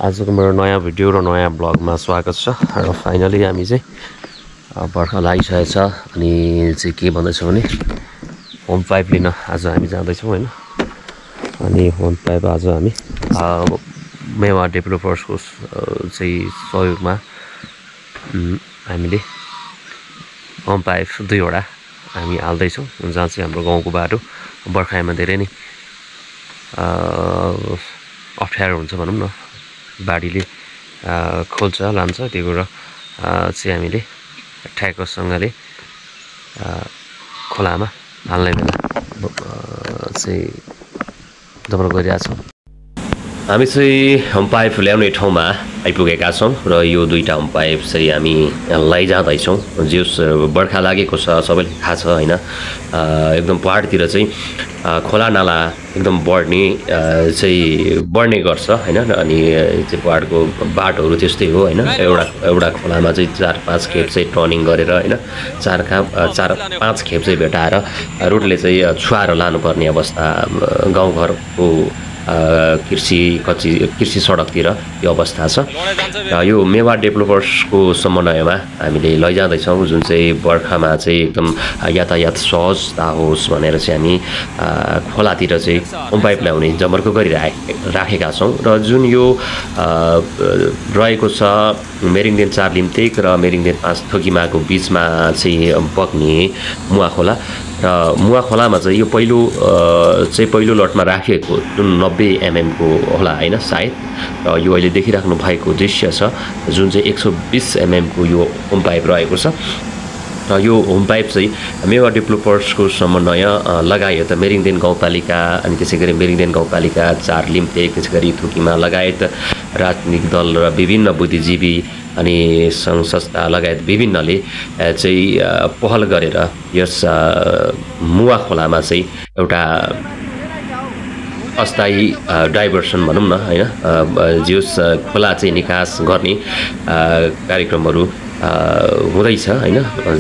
आजको मेरो नयाँ भिडियो र नयाँ ब्लगमा स्वागत छ र फाइनली हामी चाहिँ बर्खा लागिसकेको छ अनि चाहिँ के भन्दैछ भने होम पाइप लिन आज हामी जाँदैछौँ हैन। अनि होम पाइप आज हामी मेवा डेभलपर्सको चाहिँ सहयोगमा हामीले होम पाइप 2 वटा हामी हाल्दैछौँ जहाँ चाहिँ हाम्रो गाउँको बाटो बर्खामा धेरै नै अप्ठ्यारो हुन्छ भनौँ न। बाढीले खोल्छ लान्छ त्यो कुरा चाहिँ हामीले ठ्याक्कसँगले खोलामा हाल्ने बेला चाहिँ दमन गरिरहेछौँ। हामी चाहिँ होम पाइप ल्याउने ठाउँमा आइपुगेका छौँ र यो 2टा होम पाइप चाहिँ हामी लैजाँदैछौँ। जिउस बर्खा लागेको छ सबैले थाहा छ हैन। एकदम पहाडतिर चाहिँ खोला नाला एकदम बढ्ने गर्छ हैन। अनि चाहिँ पहाडको बाटोहरू त्यस्तै हो हैन। एउटा खोलामा चाहिँ 4-5 खेप चाहिँ टर्निङ गरेर हैन 4-5 खेप चाहिँ भेटाएर रोडले चाहिँ छुवाएर लानुपर्ने अवस्था गाउँघरको कृषि सडकतिर यो अवस्था छ। र यो मेवा डेभलपर्सको समन्वयमा हामीले लैजाँदैछौँ जुन चाहिँ बर्खामा चाहिँ एकदम यातायात सहजता होस् भनेर चाहिँ हामी खोलातिर चाहिँ होम पाइप ल्याउने जमर्को गरिराखेका छौँ। र जुन यो रहेको छ मेरिङदेन 4 लिम्तेक र मेरिङदेन 5 थोकीमाको बिचमा चाहिँ बग्ने मुवा खोला र मुवा खोलामा चाहिँ यो पहिलो लटमा राखिएको जुन 90 mm को होला हैन सायद। र यो अहिले देखिराख्नु भएको दृश्य छ जुन चाहिँ 120 mm को यो होम पाइप रहेको छ। र यो होम पाइप चाहिँ मेवा डेभलपर्सको समन्वय लगायत मेरिङदेन गाउँपालिका अनि त्यसैगरी मेरिङदेन गाउँपालिका 4 लिम्तेक त्यसैगरी थुकीमा लगायत राजनीतिक दल र विभिन्न बुद्धिजीवी अनि सङ्घ संस्था लगायत विभिन्नले चाहिँ पहल गरेर यस मुवा खोलामा चाहिँ एउटा अस्थायी डाइभर्सन भनौँ न हैन जिउस खोला चाहिँ निकास गर्ने कार्यक्रमहरू हुँदैछ हैन।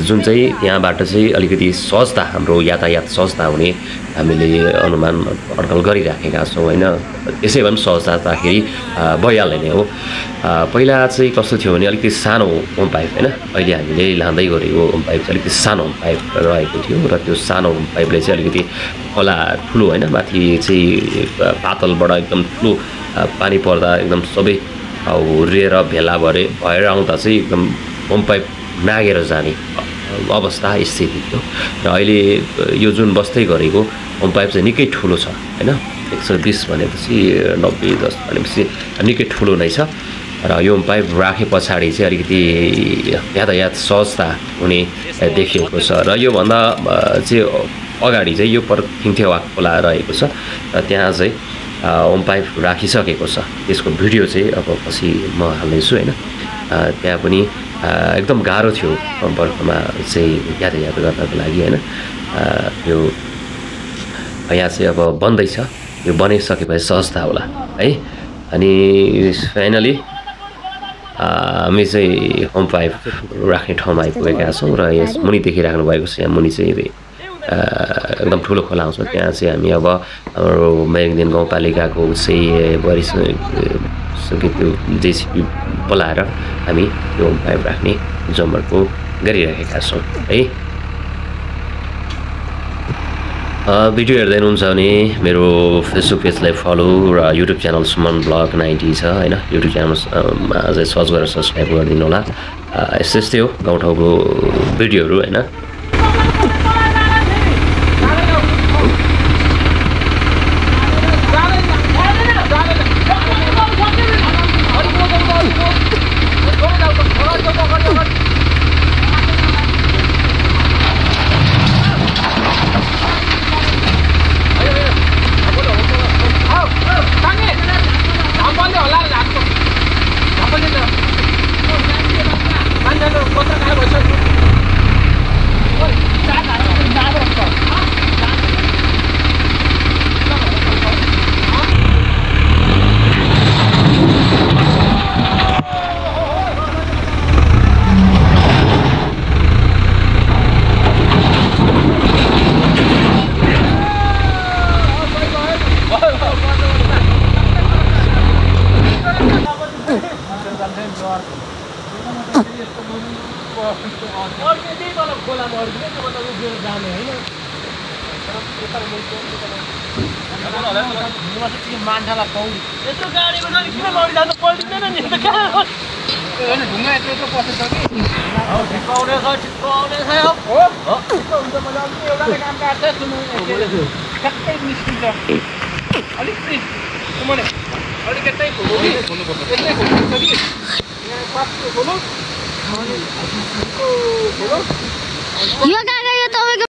जुन चाहिँ यहाँबाट चाहिँ अलिकति सहजता हाम्रो यातायात सहजता हुने हामीले अनुमान अड्कल गरिराखेका छौँ हैन। त्यसै पनि सहजताखेरि भइहाल्ने नै हो। पहिला चाहिँ कस्तो थियो भने अलिकति सानो होम पाइप हैन। अहिले हामीले लाँदै गरेको होम पाइप चाहिँ अलिकति सानो होम पाइप रहेको थियो र त्यो सानो होम पाइपले चाहिँ अलिकति खोला ठुलो हैन माथि चाहिँ पातलबाट एकदम ठुलो पानी पर्दा एकदम सबै हुर्रिएर भेला भएर आउँदा चाहिँ एकदम होम पाइप नागेर जाने अवस्था स्थिति थियो। र अहिले यो जुन बस्दै गरेको होम पाइप चाहिँ निकै ठुलो छ हैन। 120 भनेपछि 90-10 भनेपछि निकै ठुलो नै छ। र यो होम पाइप राखे पछाडि चाहिँ अलिकति यातायात सहजता हुने देखिएको छ। र योभन्दा चाहिँ अगाडि चाहिँ यो थिङथेवा खोला रहेको छ र त्यहाँ चाहिँ होम पाइप राखिसकेको छ। त्यसको भिडियो चाहिँ अब पछि म हाल्नेछु हैन। त्यहाँ पनि एकदम गाह्रो थियो बर्खामा चाहिँ यातायात गर्नको लागि हैन। यो यहाँ चाहिँ अब बन्दैछ। यो बनिसकेपछि सहजता होला है। अनि फाइनली हामी चाहिँ होम पाइप राख्ने ठाउँमा आइपुगेका छौँ र यस मुनि देखिराख्नु भएको छ। यहाँ मुनि चाहिँ एकदम ठुलो खोला आउँछ। त्यहाँ चाहिँ हामी अब हाम्रो मेरिङदेन गाउँपालिकाको चाहिँ त्यो जेसिपी बोलाएर हामी यो होम पाइप राख्ने जमर्को गरिरहेका छौँ है। भिडियो हेर्दै हुनुहुन्छ भने मेरो फेसबुक पेजलाई फलो र युट्युब च्यानल सुमन ब्लग 90 छ हैन। युट्युब च्यानलमा चाहिँ सर्च गरेर सब्सक्राइब गरिदिनु होला। यस्तै हो गाउँठाउँको भिडियोहरू हैन। मान्छेलाई पौडी यत्रो गाडीको नि किन लडिजानु पल्टिँदैन नि त कहाँ ढुङ्गा यत्रो पसेछ कि ठिक्काउनेछ हो हुन्छ मैले अलिक एउटाले काम काट्छ सुन्नु ठ्याक्कै निस्किन्छ अलिक अलिक यतै खोल्नुपर्छ यतै खोल्नुपर्छ कि यहाँ पासको खोलो यो काका यो तपाईको